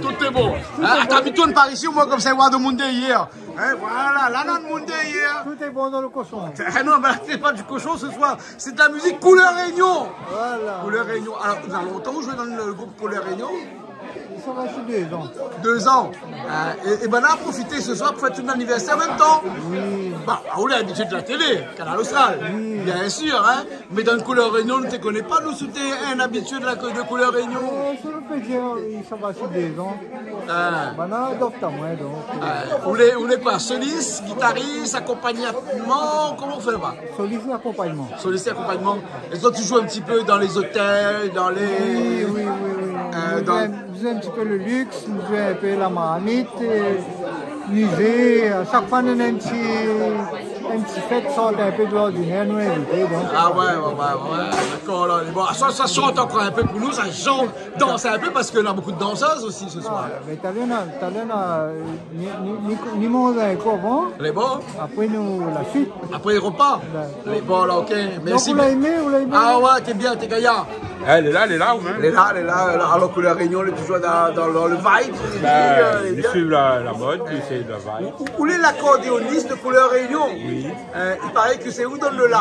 Tout lé bon. Tout lé bon. Atann, mi tourn par isi, moin, konmsa i voi demoun dèrièr. Hin, voilà, la, la, demoun dèrièr. Tout lé bon dan le koshon. Ah non, ben, c'est pas du cochon ce soir, c'est de la musique Couleur Réunion. Voilà. Couleur Réunion. Alors, na lontan ou zoué dan le group Couleur Réunion ? Sa va fé dé zan. Dé zan. Euh, é, é ben, la, profité ce soir pou fèt out anivèrsèr an mèm tan. Oui. Bon, ou lé abitié de la télé, Kanal Austral, oui, bien sûr, hin. Mé dan Couleur Réunion, nou té koné pa, nou, si ou té in abitié de la, de Couleur Réunion. Euh, sa nou pé dir, oui, sa va fé dé zan. Ah. Banna i adopt amoin, donk, euh. Ah, ou lé, ou lé koi, solis, gitaris, akonpagnman, koman ou fé laba ? Solis é akonpagnman. Solis é akonpagnman. Èske ou zoué in ti pé dan lé zotèl, dan lé, oui, oui, oui, oui, euh, nou dan zoué in, nou zoué in ti pé le luxe, nou zoué in pé la marmit, euh, mizé, euh, shak foi nou néna in ti, in ti fèt, sort in pé de lordinèr, nou invité, donk. Ah ouais, ouais, ouais, ouais, d'accord, la. Bon, sa, sa shant ankor in pé pou nou, sa shant, dans un peu, parce que na bonpé de danseuses aussi ce soir. Ah, mé talèr, talèr, euh, ni, ni, ni, ni manz in kou avan. Lé bon. Apré nou, la suite. Apré, repas. Lé bon, la, ok. Donk, mèrsi. Ou la émé, ou la émé ? Ah ouais, té bien, té gayar. Eh, lé la, lé la, ou mèm ? Lé la, lé la, lé la. Alors, Couleur Réunion, lé toujour dan, dan le, le vibe, ben, euh, lé bien. Mi suiv la, la mod, mi suiv la vibe. Ou, ou, ou lé lakordéonis de Couleur Réunion. Oui. Euh, i paré ke sé ou i donn le la.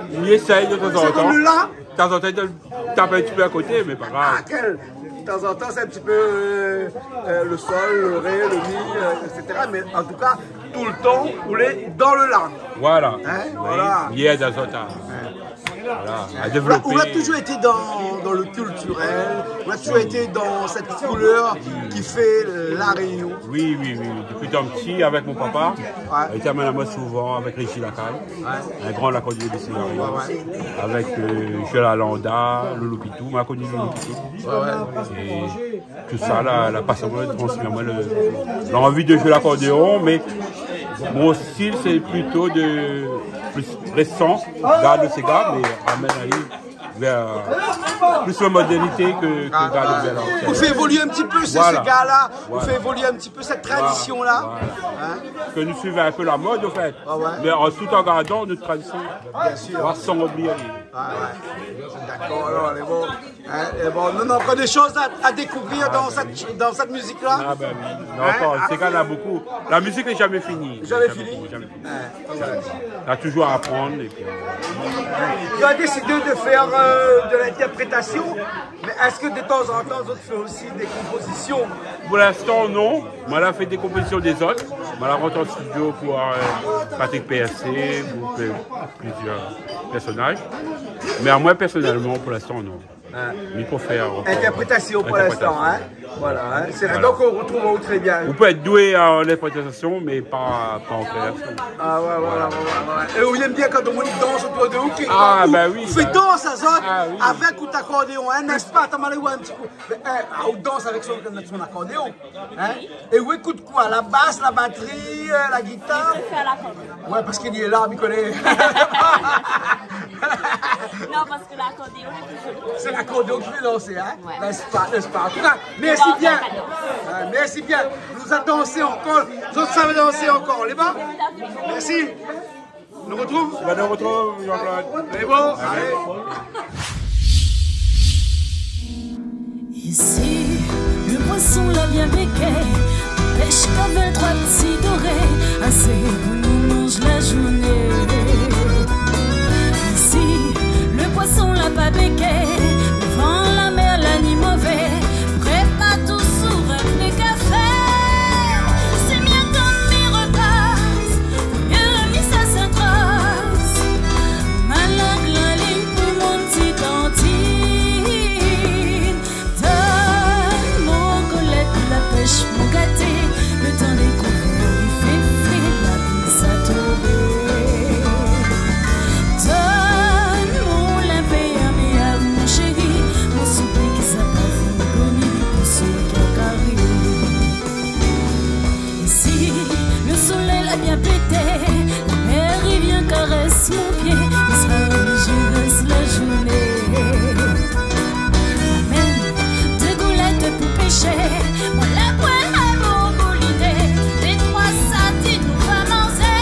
Mi éséy de tan an tan. Sé ou i donn le la ? De tan an tan, i donn tap in ti pé a koté, mé pa grav. Ah, kèl, de tan an tan, sé in ti pé, euh, euh, le sol, le ré, le mi, euh, et cetera. Mé an tou ka, tout le tan, ou lé dan le la. Voilà. Hin, oui, voilà. Yèr dan zot, hin. Ouais. Voilà, à développer. Ou la, ou la toujour été dan, dan le kiltirèl, ou la toujour été dan sèt koulèr ki fé La Rénion. Oui, oui, oui, oui. Dopi tan pti, avèk mon papa, ouais, li té amenn amoin souvan avèk Régis Lacaille, ouais, in gran lakordéonist de La Rénion. Ouais, ouais. Avèk, euh, Joël Alanda, Loulou Pitou. Moin la koni Loulou Pitou. Ouais, ouais. É tousa la, la pasion, la transmi amoin le, lanvi de zoué lakordéon, mé mon stil, sé plito de, pli résan, gard le séga, mé amenn ali vèr plis la modèrnité ke, ke gard le, vèr l'ansien. Ou fé évolué in ti pé sé, voilà, sé séga-la, ou, voilà, fé évolué in ti pé sèt tradision-la. Voilà. Hin ? Ke nou suiv in pé la mod, an fèt. Ah ouais. Mé an, tout an gardan nout tradision. Bien sûr. San oblié. Ah ouais. D'accord, alors, lé bon. Hin, é bon, nou, nou na ankor dé shoz a, a dékouvrir, ah, dan, ben, sèt, oui, dan sèt mizik-la. Ah ben oui. Hin ? Ankor, sé kan na bonpé. La mizik lé zamé fini. Zamé fini. Zamé fini, zamé fini. Ouais. Na toujour a aprann, épi, euh, ou la désidé de fèr, euh, de lintèrprétasion, mé èske de tan an tan zot i fé osi dé konpozision ? Pou linstan, non. Moin la fé dé konpozision dé zot. Moin la rant an studio pou, euh, Patrick Persée, pou, euh, plizièr pèrsonaz. Mé amoin, pèrsonèlman, pou linstan, non. Hin. Mi préfèr, euh, intèrprétasion pou linstan, hin. Voilà, hin. Sé la, voilà, donk ou rotrouv aou trè bien. Ou pé èt doué an intèrprétasion, mé pa, pa an kréasion. Ah ouais, ouais, voilà, ouais, ouais, ouais. É ou yèm bien kan tout le moun i dans otour de ou, ki, ah, kan ou, ben oui, ou fé, ben, dans azot, ah oui, avèk out akordéon, hin, n'est-ce pas ? Atann, alé oir in ti kou. Mé, eh, ah, ou dans avèk son, son akordéon. Hin ? É ou ékout koi ? La bas, la batri, euh, la gitar ? Mi préfèr lakordéon. Ouais, parske li lé la, mi koné. Non, parske lakordéon lé pli zoli. Sé lakordéon ki fé dansé, hin ? Ouais. N'est-ce pas, n'est-ce pas ? An tou ka, mèrsi bien. Mèrsi bien. Zot la dansé ankor. Zot i sava dansé ankor. Lé bon ? Mèrsi. Nou rotrouv ? Ben, nou rotrouv, Jean-Claude. Lé bon, alé. Isi, le poison la bien péké, pèsh kavèl troi ti doré, asé pou nou manz la zourné. Isi, le poison la pa péké, le van, la mèr la ni mové, prépar toujour in pé kafé. Sé mié kan mi repas, mié mi sa sintras. Ma lang la ling pou mon ti kantine. Donn mon kolèt la pèsh, mon gaté, le tan dékouvèr, i fé fré, la bri sa tonbé. Donn mon linpé a mi a mon shéri, mon soupé ki sa pa fini, pou son kèr karé. Isi, le solèy la bien pété, la mèr i vien karès mon pié, mi sa oblizé rès la zourné. Amèn dé goulèt pou pèshé, moin la boir a mon mouliné, dé troi sardine nou va manzé.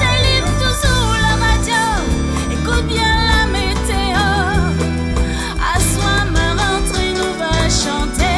Té lib toujour la radio, ékout bien la météo. Aswar ma rantré nou va shanté.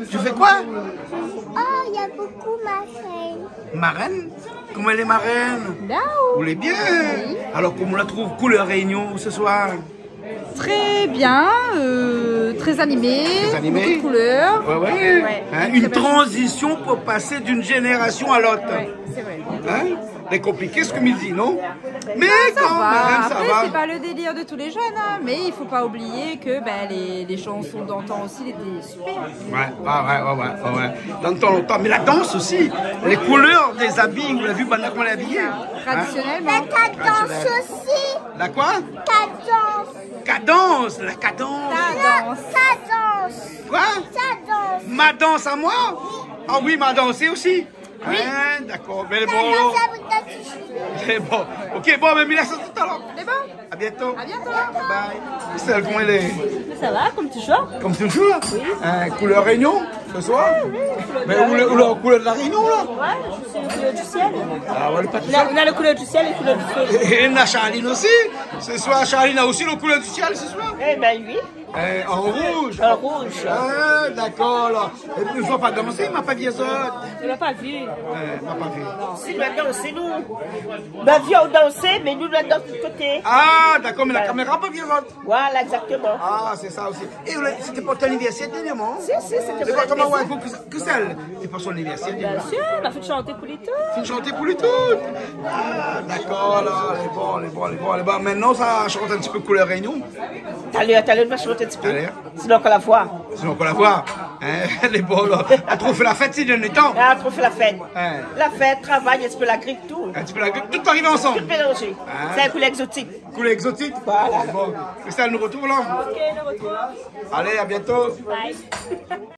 Tu fais quoi ? Oh, il y a beaucoup marraines. Marraine ? Koman i lé, marèn ? Bien. Ou lé bien ? Oui. Alor, koman ou la trouv Couleur Réunion se soir ? Très bien, euh, très animé, très animé, beaucoup de couleurs. Ouais, ouais. Ouais, très belle. Hein, une transition pour passer d'une génération à l'autre. Ouais, c'est vrai. Hein ? C'est compliqué ce que mi di, non ? Mais ça va. Quand même, ça va. Après, c'est pas le délire de tous les jeunes, hein, mais il faut pas oublier que, ben, les, les chansons d'antan aussi, c'était super. Ouais, ouais, ouais. Dans le temps, longtemps. Mais la danse aussi, les couleurs des habits, ou la vu banna koman lé abiyé. Traditionnellement. Hein ? La cadence aussi. La quoi ? Cadence. Cadence, la cadence. Cadence. Cadence. Quoi ? Cadence. Ma danse à moi ? Ah oui, ma danse aussi. Oui. Hein, d'accord. Mais bon. Cadence avec ta petite. C'est bon. Ok, bon, mais mi lès tout à l'heure. C'est bon. À bientôt. À bientôt. Bye bye. Christelle, koman i lé ? Ça va, comme toujours. Comme toujours ? Oui. Hein, Couleur Réunion, ce soir ? Ah oui, couleur de la Réunion. Mais ou lé, ou lé couleur de la Réunion, là ? Ouais, je suis couleur du ciel. Ah ouais, le pas du ciel. On a, on a la couleur du ciel et la couleur du feu. Et, et on a Charline aussi. Ce soir, Charline a aussi la couleur du ciel ce soir. Eh ben oui. Eh, en rouge. En rouge. Ah, d'accord, là. Et puis, mi voi pa dansé, ma pa vi azot. Tu l'as pas vu. Eh, ma pa vi. Si, maintenant, c'est nous. Ma vi, on dansait, mais nous, on danse de l'autre côté. Ah, d'accord, mais la caméra pa vi azot. Voilà, exactement. Ah, c'est ça aussi. Et là, c'était pour ton anniversaire dernièrement ? Si, si, c'était pour l'anniversaire. Et ben, comment, ouais, faut que, que celle, c'est pour son anniversaire dernièrement. Bien sûr, on a fait chanter pour lui tout. Fine shanté pou li tout. Ah, d'accord, là, lé bon, lé bon, lé bon, lé bon. Maintenant, sa shant in ti pé Couleur Réunion. Talèr, talèr, nou va shant in ti pé. Talèr. Sinon, ankor la voi. Sinon, ankor la voi. Hein, lé bon, là. A tro fé la fèt, si, dèrnié tan. A tro fé la fèt. Hein. La fèt, travay, in ti pé la grip, tout. In ti pé la grip, tout arivé ansanm. Tout mélanzé. Hein. Sé in koulèr égzotik. Koulèr égzotik. Voilà. Bon. Christelle, nou retrouv, là. Ok, nou retrouv. Allez, à bientôt. Bye.